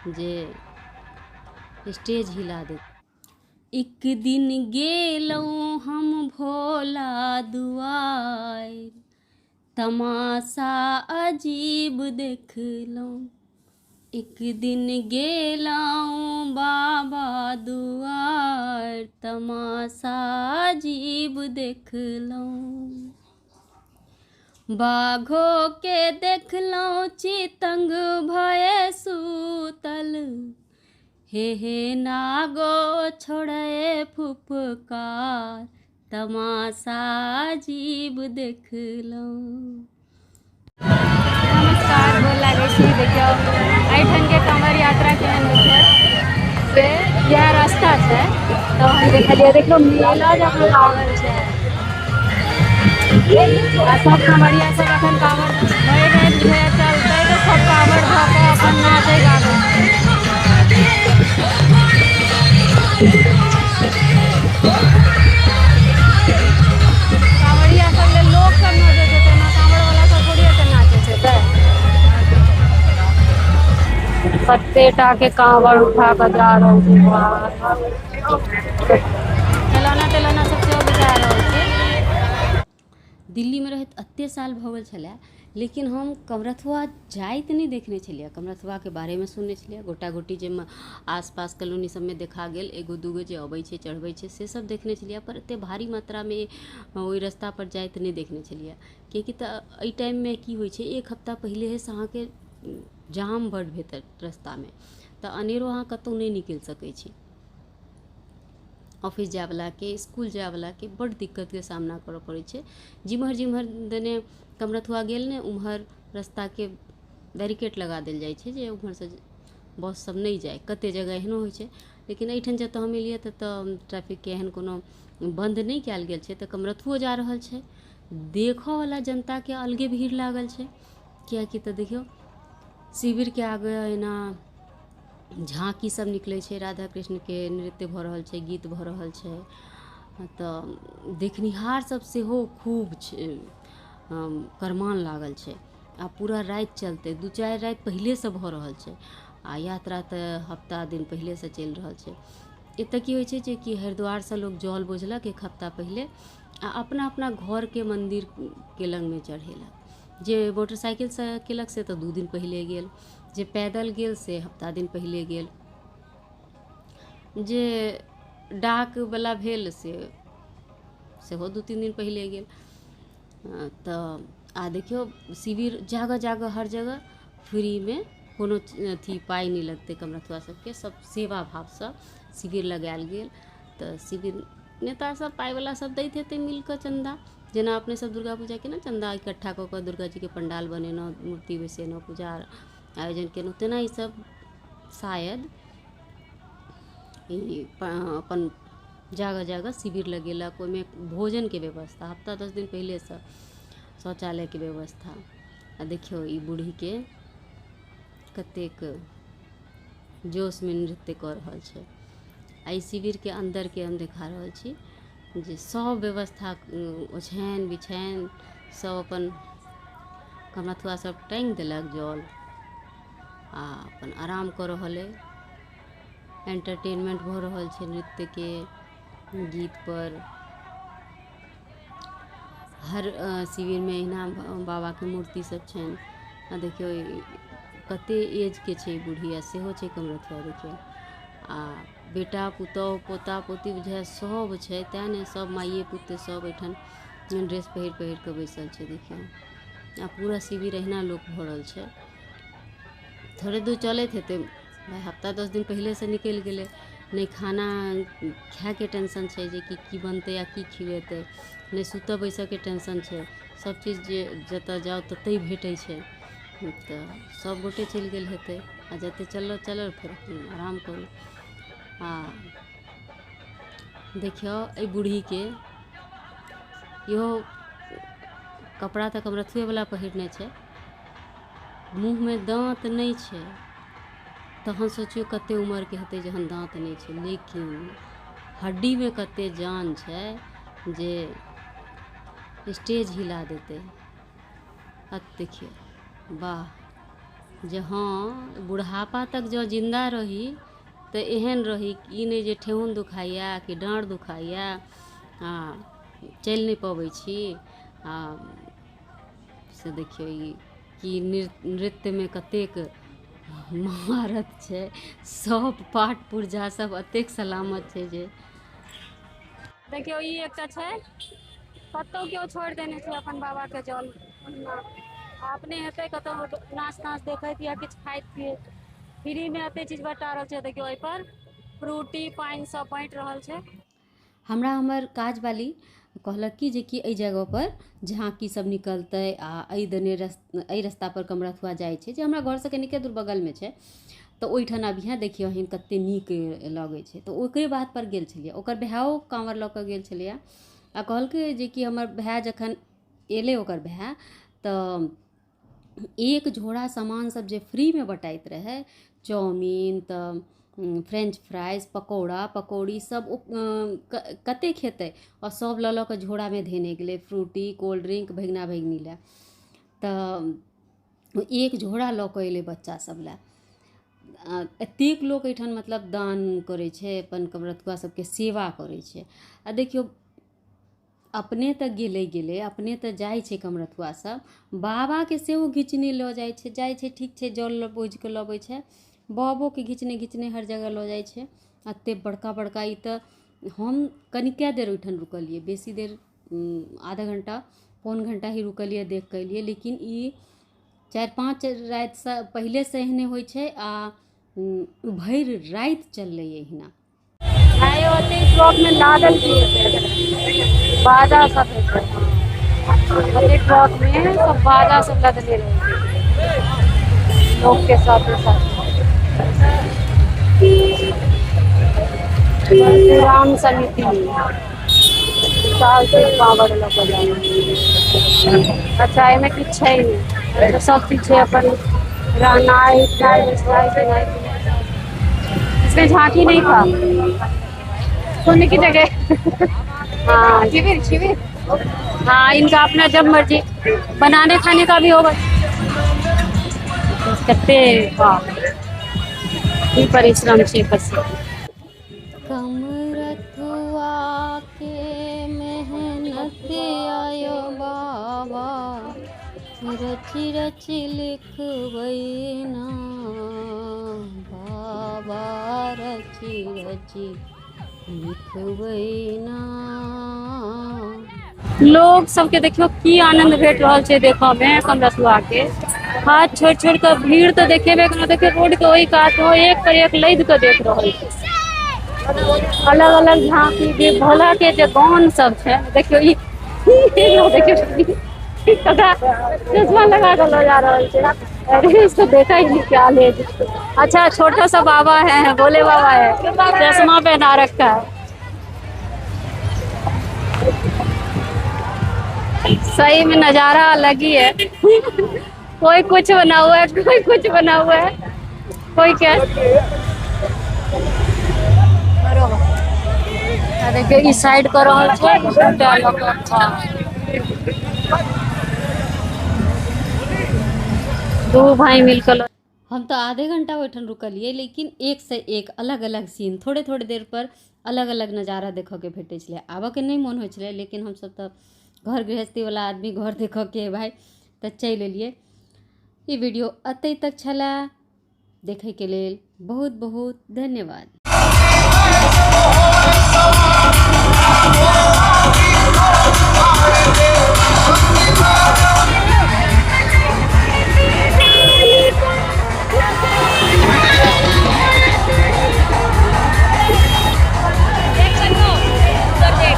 जे स्टेज हिला देतै। एक दिन गेलहुँ हम भोला दुआरि, तमाशा अजीब देखलहुँ। एक दिन गेलहुँ बाबा दुआरि, तमाशा अजीब देखलहुँ। बाघो के देखलहुँ चितंग भए सूतल, हे हे नागो छोड़े फुफकार, तमाशा अजीब देखलहुँ। नमस्कार, गोर लागै छी। देखियौ एहिठामके काँवर यात्रा केहन होइ छै से इएह रास्ता छै। तऽ हम देखलियै, देखियौ मेला जकाँ लागल छै आ सब काँवरिया सब एखन काँवर भरि राति बुझाइए चलतै, तऽ सब काँवर धऽ कऽ अपन नाचै गाबै छै। काँवरिया सब लेल लोक सब नाचै छै तेना काँवर वाला सब थोड़ी एते नाचै छै। तऽ कते टा के काँवर उठा कऽ जा रहल छै, खेलौना तेलौना सब सेहो बिका रहल छै। दिल्लीमे रहैत एतेक साल भऽ गेल छलै, लेकिन हम कमरथुआ जाइत नहि देखने छलियै। कमरथुआके बारेमे सुनने छलियै, गोटा गोटी जाहिमे आसपास कॉलोनी सबमे देखा गेल, एगो दूगो जे अबै छै चढ़बै छै से सब देखने छलियै, पर एतेक भारी मात्रामे ओहि रस्तापर जाइत नहि देखने छलियै। किएकि तऽ एहि टाइममे की होइ छै, एक हफ्ता पहिलेहेसँ अहाँके जाम बड्ड भेटत रस्तामे, तऽ अनेरो अहाँ कतहु नहि निकलि सकै छी। ऑफिस जाइवलाके, इसकुल जाइवलाके बड्ड दिक्कतके सामना करऽ पड़ै छै। जिम्हर जिम्हर देने कमरथुआ गेल ने, उम्हर रस्ताके बैरिकेड लगा देल जाइ छै जे उम्हरसँ बस सब नहि जाइ। कते जगह एहनो होइ छै, लेकिन एहिठाम जतऽ हम एलियै ततऽ ट्रैफिकके एहन कोनो बन्द नहि कयल गेल छै, तऽ कमरथुओ जा रहल छै। देखऽवला जनताके अलगे भीड़ लागल छै, किएकि तऽ देखियौ शिविरके आगे एना झाँकी सब निकलै छै, राधा कृष्णके नृत्य भऽ रहल छै, गीत भऽ रहल छै, तऽ देखनिहार सब सेहो खूब छै, करमान लागल छै। आ पूरा राति चलतै, 2-4 राति पहिलेसँ भऽ रहल छै आ यात्रा तऽ हफ्ता दिन पहिलेसँ चलि रहल छै। एतऽ की होइ छै जे कि हरिद्वारसँ लोक जल बोझलक एक हफ्ता पहिले आ अपना अपना घरके मन्दिरके लगमे चढ़ेलक। जे मोटरसाइकिलसँ केलक से तऽ 2 दिन पहिले गेल, जे पैदल गेल से हफ्ता दिन पहिले गेल, जे डाकवला भेल से सेहो 2-3 दिन पहिले गेल। तऽ आ देखियौ शिविर जगह जगह हर जगह फ्रीमे, कोनो अथी पाइ नहि लगतै। कमरथुआ सबके सब सेवा भावसँ शिविर लगायल गेल, तऽ शिविर नेता सब पाइवला सब दैत हेतै मिलकऽ चन्दा, जेना अपने सब दुर्गा पूजाके ने चन्दा इकट्ठा कऽ कऽ दुर्गा जीके पंडाल बनेलहुँ, मूर्ति बैसेलहुँ, पूजा आयोजन केलहुँ, तेना ई सब शायद ई अपन जगह जगह शिविर लगेलक। ओहिमे भोजनके व्यवस्था हफ्ता 10 दिन पहिलेसँ, शौचालयके व्यवस्था। आ देखियौ ई बूढ़ीके कतेक जोशमे नृत्य कऽ रहल छै। आ ई शिविरके अन्दरके हम देखा रहल छी जे सब व्यवस्था, ओछानि बिछानि सब अपन कमरथुआ सब टाँगि देलक जल आ अपन आराम कऽ रहल अइ। एंटरटेनमेंट भऽ रहल छै नृत्यके गीतपर। हर शिविरमे एहिना बाबाके मूर्ति सब छनि। आ देखियौ कते एजके छै बुढ़िया, सेहो छै कमरथुआ। देखियौ आ बेटा पुतोहु पोता पोती बुझाइए सब छै, तेँ ने सब माइए पुते सब एहिठाम ड्रेस पहिर पहिर कऽ बैसल छै। देखियौ आ पूरा शिविर एहिना लोक भरल छै। थोड़े दूर चलैत हेतै भाइ, हफ्ता 10 दिन पहिलेसँ निकलि गेलै। नहि खाना खायके टेंशन छै जे कि की बनतै आ की खिएतै, नहि सुतऽ बैसऽके टेंशन छै, सब चीज जे जतऽ जाउ ततहि भेटै छै। तऽ सबगोटे चलि गेल हेतै आ जते चलल चलल, फेर आराम करू। आ देखियौ एहि बूढ़ीके, इहो कपड़ा तऽ कमरथुएवला पहिरने छै, मुँहमे दाँत नहि छै, तहन सोचियौ कते उमरके हेतै जहन दाँत नहि छै, लेकिन हड्डीमे कते जान छै जे स्टेज हिला देतै। आ देखियौ, वाह, जे हँ बुढ़ापा तक जँ जिन्दा रही तऽ एहन रही ई नहि जे ठेहुन दुखाइए कि डाँर दुखाइए आ चलि नहि पबै छी। आ से देखियौ ई कि नृत्यमे कतेक महारत छै, सब पार्ट पुर्जा सब एतेक सलामत छै जे देखियौ ई एकटा छै कतौ केओ छोड़ि देने छै अपन बाबा के जल, अपने हेतै कतौ नाच ताच देखैत या किछु खाइत पियैत, फ्री में एते चीज बटा रहल छै। देखियौ एहि पर फ्रूटी पानि सब बाँटि रहल छै। हमरा हमर काजवाली कहलक कि जे कि एहि जगहपर झाँकी सब निकलतै आ एहि दने एहि रस्तापर कमरथुआ जाइ छै, जे हमरा घरसँ कनिके दूर बगलमे छै, तऽ ओहिठाम अबिहेँ देखियहिन कते नीक लगै छै। तऽ ओकरे बातपर गेल छलियै, ओकर भायो काँवर लऽ कऽ गेल छलैए आ कहलकै जे कि हमर भाय जखन एलै ओकर भाय तऽ एक झोरा सामान सब जे फ्रीमे बँटाइत रहै, चाउमीन तऽ फ्रेंच फ्राइज पकौड़ा पकौड़ी सब ओ कते खेतै, आओर सब लऽ लऽ कऽ झोरामे धेने गेलै, फ्रूटी कोल्ड ड्रिंक भगिना भगिनी लए, तऽ एक झोरा लऽ कऽ एलै बच्चा सब लए। एतेक लोक एहिठाम मतलब दान करै छै, अपन कमरथुआ सबके सेवा करै छै। आ देखियौ अपने तऽ गेलै गेलै, अपने तऽ जाइ छै कमरथुआ सब, बाबाके सेहो घिचने लऽ जाइ छै, जाइ छै ठीक छै जल बोझिकऽ लबै छै, बाबोके घिचने घिचने हर जगह लऽ जाइ छै। एते बड़का बड़का ई तऽ हम कनिके देर ओहिठाम रुकलियै, बेसी देर आधा घंटा पौन घंटा ही रुकलियै, देख कऽ एलियै। लेकिन ई 4-5 रातिसँ पहिलेसँ एहने होइ छै आ भरि राति चललै एहिना। आइ ओते ट्रक में लादल की हेतै, बाजा सब हेतै, ओते ट्रक में सब बाजा सब लदले रहै छै लोक के साथे साथे। परशुराम समिति विशाल से कांवड़ लऽ कऽ जाइ। अच्छा एहिमे किछु छै नहि, सब चीज छै अपन रहनाइ उठनाइ बैसनाइ खेनाइ पिनाइ। इसमें झांकी नहीं था, सोने की जगह। हाँ शिविर शिविर, हाँ इनका अपना जब मर्जी बनाने खाने का भी होगा। कते बाप ई परिश्रम छै बस। कमरथुआ के मेहनत आयो बाबा, रचि रचि लिखबै ना बाबा, रचि रचि लिखबै ना। लोग सबके देखियौ की आनंद भेट रहल छै देखऽ में कमरथुआ के, हाथ छोड़ि छोड़ि कऽ भीड़ तऽ देखेबे केलहुँ, देखियौ रोड के ओहि कात मे एक पर एक लदि कऽ देख रहल छै, अलग अलग झांकी जे भोला के जे गान सब छै। देखियौ ई देखियौ ककरा चश्मा लगा कऽ लऽ जा रहल छै, अरे इसको देखा ही नहीं क्या ले। अच्छा छोटा सा बाबा है, भोले बाबा है, चश्मा पहना रखा है। सही में नजारा अलग ही है, कोई कुछ बना हुआ है, कोई कुछ बना हुआ है, कोई क्या। देखियौ ई साइड कऽ रहल छै दूटा लऽ कऽ। दू भाई मिलकर। हम तऽ आधे घंटा ओहिठाम रुकलियै, लेकिन एक से एक अलग अलग सीन थोड़े थोड़े देर पर अलग अलग नजारा देखऽके भेटै छलै। आबऽके नहि मोन होइ छलै, लेकिन हमसब तऽ घर गृहस्थीवला आदमी, घर देखऽके भाइ तऽ चलि एलियै। ई वीडियो एतै तक छलै, देखैके लेल बहुत बहुत धन्यवाद। देख।